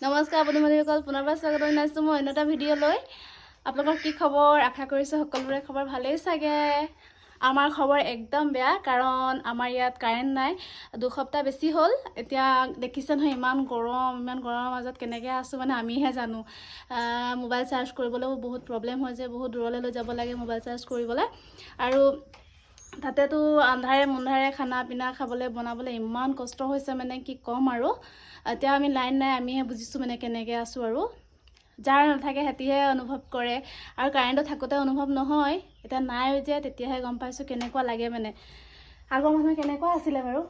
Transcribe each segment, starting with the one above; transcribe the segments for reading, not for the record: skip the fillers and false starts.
নমস্কাৰ বন্ধু বান্ধৱীসকল, পুনৰবাৰ স্বাগতম জনাইছোঁ মই অন্য এটা ভিডিঅ' লৈ। আপোনালোকৰ কি খবৰ? আশা কৰিছোঁ সকলোৰে খবৰ ভালেই চাগে। আমাৰ খবৰ একদম বেয়া, কাৰণ আমাৰ ইয়াত কাৰেণ্ট নাই 2 সপ্তাহ বেছি হ'ল। এতিয়া দেখিছে নহয়, ইমান গৰম, ইমান গৰমৰ মাজত কেনেকৈ আছোঁ মানে আমিহে জানো। মোবাইল চাৰ্জ কৰিবলৈও বহুত প্ৰব্লেম হৈ যায়, বহুত দূৰলৈ লৈ যাব লাগে মোবাইল চাৰ্জ কৰিবলৈ। আৰু তাতেতো আন্ধাৰে মুন্ধাৰে খানা পিনা খাবলৈ, বনাবলৈ ইমান কষ্ট হৈছে, মানে কি ক'ম আৰু। এতিয়া আমি লাইন নাই, আমিহে বুজিছোঁ মানে কেনেকৈ আছোঁ। আৰু যাৰ নাথাকে সিহঁতিহে অনুভৱ কৰে। আৰু কাৰেণ্টটো থাকোঁতে অনুভৱ নহয়, এতিয়া নাই যে তেতিয়াহে গম পাইছোঁ কেনেকুৱা লাগে। মানে আগৰ মানুহ কেনেকুৱা আছিলে বাৰু?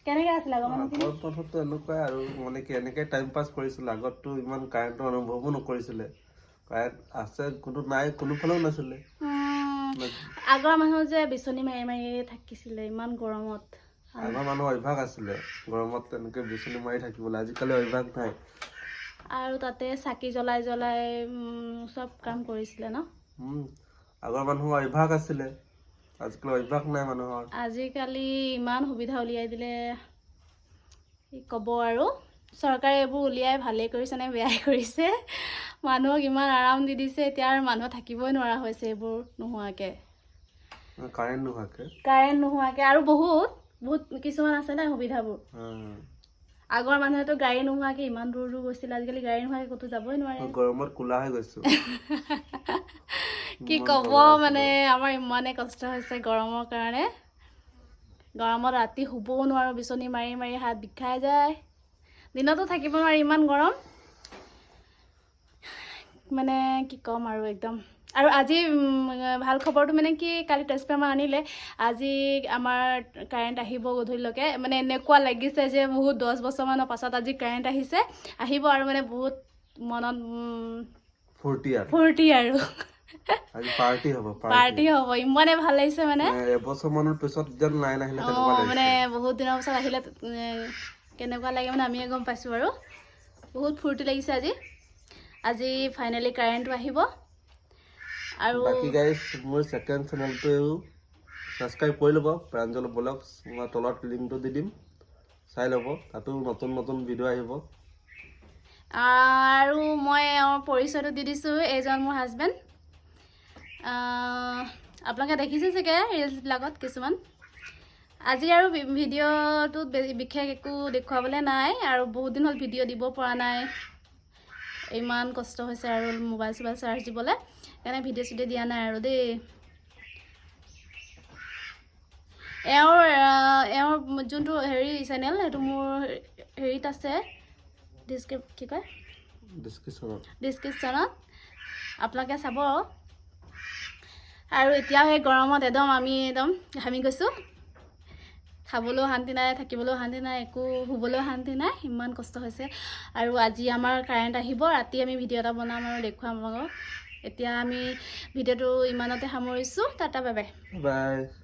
কেনেকৈ আছিলে আগৰ মানুহখিনি? আগৰ কথাটো এনেকুৱাই আৰু, মানে কি, এনেকে টাইম পাছ কৰিছিলে। আগততো ইমান কাৰেণ্টৰ অনুভৱো নকৰিছিলে। কাৰেণ্ট আছে, কোনো নাই, কোনোফালেও নাছিলে। আগৰ মানুহ যে বিচনী মাৰি মাৰি থাকিছিলে ইমান গৰমত। আগৰ মানুহৰ অভ্যাস আছিলে গৰমত তেনেকে বিচনী মাৰি থাকিবলৈ, আজিকালি অভ্যাস নাই। আৰু তাতে চাকি জ্বলাই জ্বলাই চব কাম কৰিছিলে ন? আগৰ মানুহৰ অভ্যাস আছিলে, আজিকালি অভ্যাস নাই মানুহৰ। আজিকালি ইমান সুবিধা উলিয়াই দিলে, কি ক'ব আৰু। চৰকাৰে এইবোৰ উলিয়াই ভালেই কৰিছে নে বেয়াই কৰিছে? মানুহক ইমান আৰাম দি দিছে, এতিয়া আৰু মানুহ থাকিবই নোৱাৰা হৈছে এইবোৰ নোহোৱাকৈ। কাৰেণ্ট নোহোৱাকে। কাৰেণ্ট নোহোৱাকৈ আৰু বহুত বহুত কিছুমান আছে নাই সুবিধাবোৰ। আগৰ মানুহেতো গাড়ী নোহোৱাকৈ ইমান দূৰ দূৰ গৈছিলে, আজিকালি গাড়ী নোহোৱাকৈ ক'তো যাবই নোৱাৰে। গৰমত ক'লা হৈ গৈছো। কি ইমান ক'ব গৰম আছিলে। মানে আমাৰ ইমানেই কষ্ট হৈছে গৰমৰ কাৰণে। গৰমত ৰাতি শুবও নোৱাৰোঁ, বিচনী মাৰি মাৰি হাত বিষাই যায়। দিনতো থাকিব নোৱাৰি, ইমান গৰম, মানে কি ক'ম আৰু একদম। আৰু আজি ভাল খবৰটো মানে কি, কালি ট্ৰেন্সফৰ্মাৰ আনিলে, আজি আমাৰ কাৰেণ্ট আহিব গধূলিলৈকে। মানে এনেকুৱা লাগিছে যে বহুত 10 বছৰমানৰ পাছত আজি কাৰেণ্ট আহিছে, আহিব আৰু মানে বহুত মনত ফূৰ্তি আৰু। ফূৰ্তি আৰু। আজি পাৰ্টি হ'ব। পাৰ্টি হ'ব, ইমানে ভাল লাগিছে মানে। মানে এবছৰ মানৰ পিছত যেন লাইন আহিলে তেনেকুৱা মানে লাগিছে। বহুত দিনৰ পাছত আহিলে কেনেকুৱা লাগে মানে আমিয়ে গম পাইছোঁ আৰু। বহুত ফূৰ্তি লাগিছে আজি। আজি ফাইনেলি কাৰেণ্টটো আহিব আৰু। বাকী গাইজ, মোৰ ছেকেণ্ড চেনেলটো ছাবস্ক্ৰাইব কৰি ল'ব, প্ৰাঞ্জল ব্লগছ। মই তলত লিংকটো দি দিম, চাই ল'ব। তাতো নতুন নতুন ভিডিঅ' আহিব। আৰু মই এওঁৰ পৰিচয়টো দি দিছোঁ, এইজন মোৰ হাজবেণ্ড। আপোনালোকে দেখিছে চাগে ৰিলচবিলাকত কিছুমান। আজি আৰু ভিডিঅ'টোত বিশেষ একো দেখুৱাবলৈ নাই আৰু বহুত দিন হ'ল ভিডিঅ' দিব পৰা নাই, ইমান কষ্ট হৈছে আৰু মোবাইল চোবাইল চাৰ্জ দিবলৈ, সেইকাৰণে ভিডিঅ' চিডিঅ' দিয়া নাই আৰু দেই। এওঁৰ যোনটো হেৰি চেনেল, সেইটো মোৰ হেৰিত আছে, ডিছক্ৰিপ কি কয়? ডিছক্ৰিপশ্যনত। ডিছক্ৰিপশ্যনত আপোনালোকে চাব। আৰু এতিয়াও সেই গৰমত একদম আমি একদম ঘামি গৈছোঁ। খাবলৈও শান্তি নাই, থাকিবলৈও শান্তি নাই, একো শুবলৈও শান্তি নাই, ইমান কষ্ট হৈছে। আৰু আজি আমাৰ কাৰেণ্ট আহিব, ৰাতি আমি ভিডিঅ' এটা বনাম আৰু দেখুৱাম আপোনালোকক। এতিয়া আমি ভিডিঅ'টো ইমানতে সামৰিছোঁ। Tata, bye bye. By.